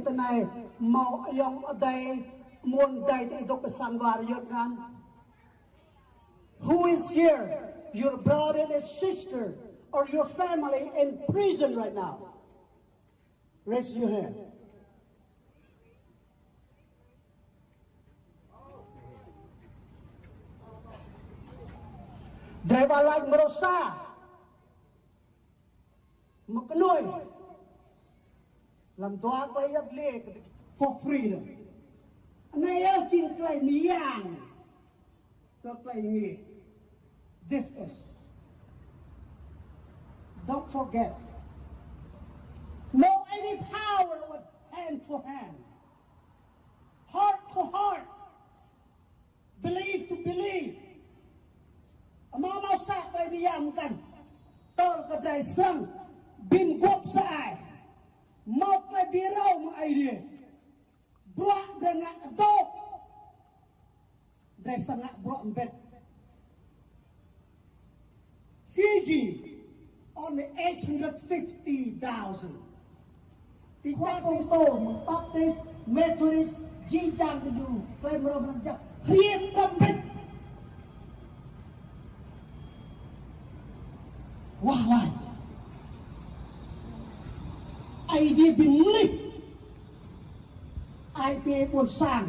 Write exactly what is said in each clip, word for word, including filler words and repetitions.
Tơ anai hmâo ayŏng adơi, amuôn adơi tơ ih dŏ pơ sang war yơh ngăn? Who is here? Your brother and sister or your family in prison right now? Raise your hand. Drei wah lač mrô sa. Mơ̆ng kơnuih. Lăm dua klei yăt lĕ kơ for freedom. Anai yơh jing klei mơyang kơ klei ngă. This is. Don't forget. No any power with hand to hand. Heart to heart. Believe to believe. Amăng mơsa klei mơyang mơkăn. Tơl kơ drei srăng ƀing gŏp sa ai. Hmâo klei bi rao mơ̆ng Aê Diê. Bruă drei ngă adôk. Drei srăng ngă bruă mbĭt. Fiji, only eight hundred fifty thousand. Ti khua čar Fiji, Baptist, Methodist, jih jang tơjuh, klei mrâo mơnăng jang, hriê tơm mbĭt. Wah lač. Aê Diê ƀing mlih. Ai tiê ƀuôn sang.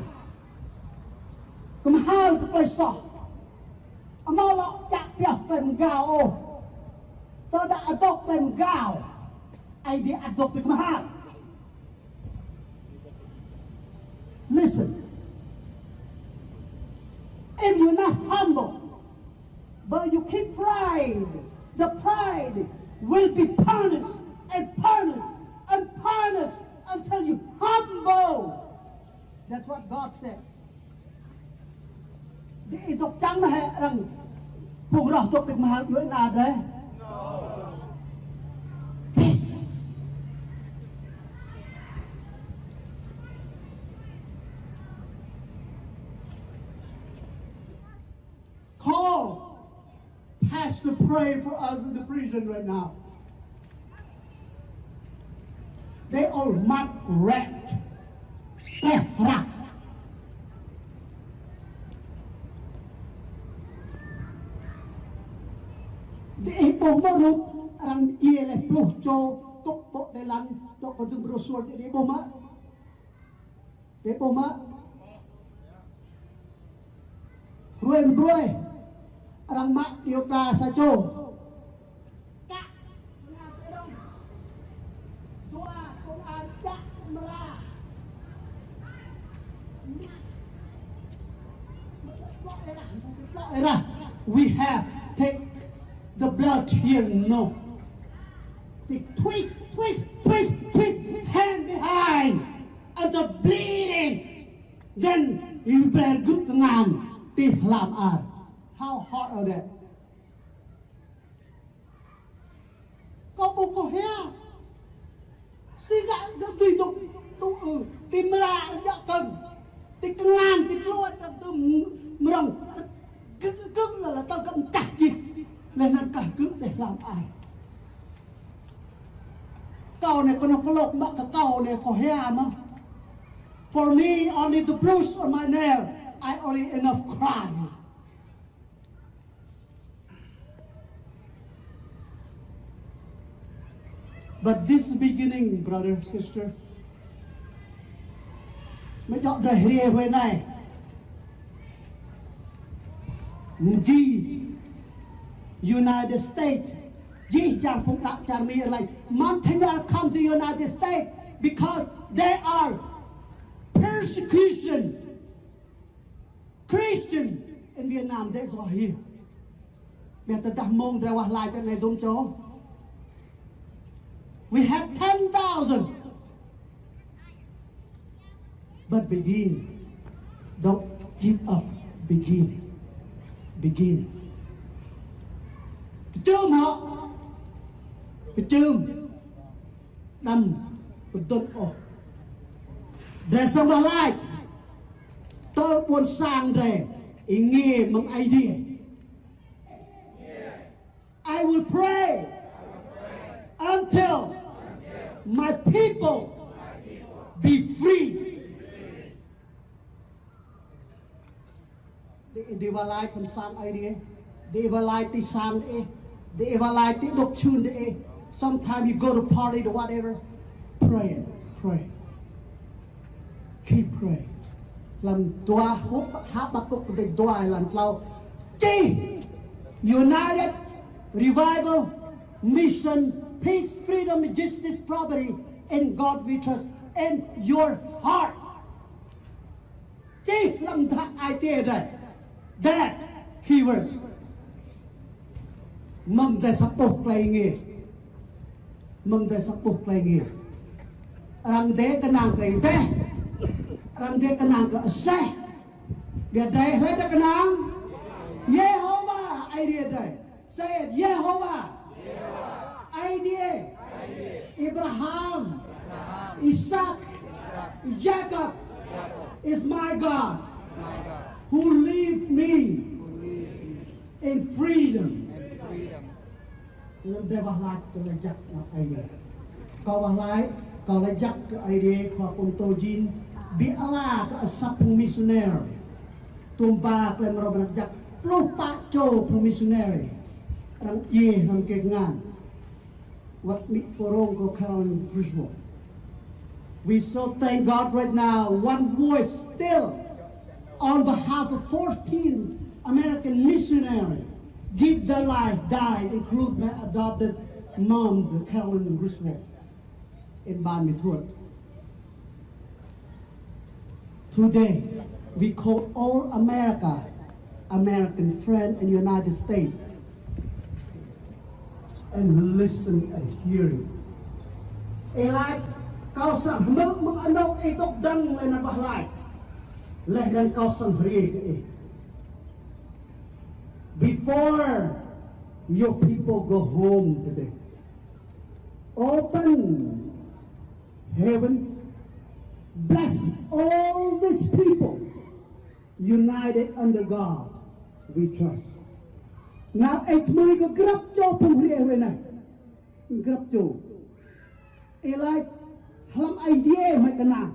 Kơmhal kơ klei soh. Amâo lŏ djă pioh klei mgao ôh. Tơdah adôk klei mgao, Aê Diê adôk bi kơmhal. Listen. If you're not humble, but you keep pride, the pride will be punished and punished and punished until you humble. That's what God said. Dei ih dŏ čang mơ̆ hĕ arăng phung roh dŏ bi kơmhal djuai ania drei? This. Call pastor pray for us in the prison right now. They all mud rat. Teh rah. Dei ih ƀuh mơ̆ rup arăng djai leh pluh čô kŭp ƀô̆ tơlăn dŏ kơ dŭm rơsuôl dei ih ƀuh mơ̆? Dei ih ƀuh mơ̆? Hruê mơ̆ng hruê arăng mă điều tra sa čô. Čă, dua, công an čă mra. We have take the blood here, no. They twist, twist, twist, twist, hand behind, and the bleeding. Then you better gư̆ kơngan ti hlăm ar. How hard are that? Kâo ƀuh kâo hia. Si ngă gơ̆ dưi dŏ tŭ ư, ti mra djă kơ̆ng, ti kơngan, ti tluă, ti tŭ mrŏng. Gư̆, gư̆, gư̆ lĕ, lĕ tơl gơ̆ mčah jih. Leh anăn kah gư̆ ti hlăm ar. Kâo anei kơnơ̆ng kơ lŏk mă kơ kâo anei kâo hia mơ̆. For me, only the bruise on my nail, I already enough cry. But this beginning, brother, sister, mơ̆ djŏ drei hriê hruê anei. Mơ̆ng United States, jih jang phung đăo čar Mi lač, mơ̆ng tơngan come to United States because they are persecution. Christian in Vietnam, that's why here. Ƀiădah tơdah mơ̆ng drei wah lač tơ anei dŭm čô. We have ten thousand. But begin. Don't give up. Begin. Begin. Pơčơm hŏ. Pơčơm. Đăm pơdŭn ôh. Drei srăng wah lač. Tơl ƀuôn sang drei êngiê mơ̆ng Aê Diê. I will pray until my people Be free. Dêh, dêh wah laĭ hlăm sang Aê Diê. Dêh wah laĭ ti sang dêh. Dêh wah laĭ ti dŏ čun dêh. Sometimes you go to party to whatever. Pray, pray. Keep praying. Hlăm dua Hô-, Habakuk dêh dua hlăm klâo. Čih United Revival Mission, peace, freedom, justice, property, in God we trust, in your heart. Čih hlăm dah ai tiê dêh. That key words. Mơ̆ng dêh sa boh klei ngê. Mơ̆ng dêh sa boh klei ngê. Arăng dêh kơnang kơ ih dêh. Arăng dêh kơnang kơ aseh. Biă dêh hlơi dêh kơnang? Yêhôwa, Aê Diê dêh. Say it, Yêhôwa. Aê Diê. Abraham. Isaac. Jacob is my God who lead me in freedom. Dêh wah laĭ kơ laĭ jak nao Aê Diê. Kâo wah laĭ, kâo laĭ jak kơ Aê Diê, khua pô Tô Jin, biă ala kơ asăp phung missionary. Tuôm ba klei mrâo mrang jak, pluh pă čô phung missionary. Arăng djai hrŏm kơ ngăn. Wăt amĭ pô rông kơ Carolyn Griswold. We so thank God right now, one voice still on behalf of fourteen American missionary give their life, died, include my adopted mom, the Carolyn Griswold, in Ban Mi Thuột. Today, we call all America, American friend in United States, and listen and hearing. Ih laĭ, kâo srăng hmư̆ mơ̆ng anŏ ih dŏ dơ̆ng lĕ nao wah laĭ. Leh anŭn kâo srăng hriê kơ ih. Before your people go home today, open heaven, bless all these people united under God we trust. Nao ih čmui kơ grăp čô phung hriê hruê anai. Grăp čô. Ih laĭ hlăm Aê Diê mă kơnang.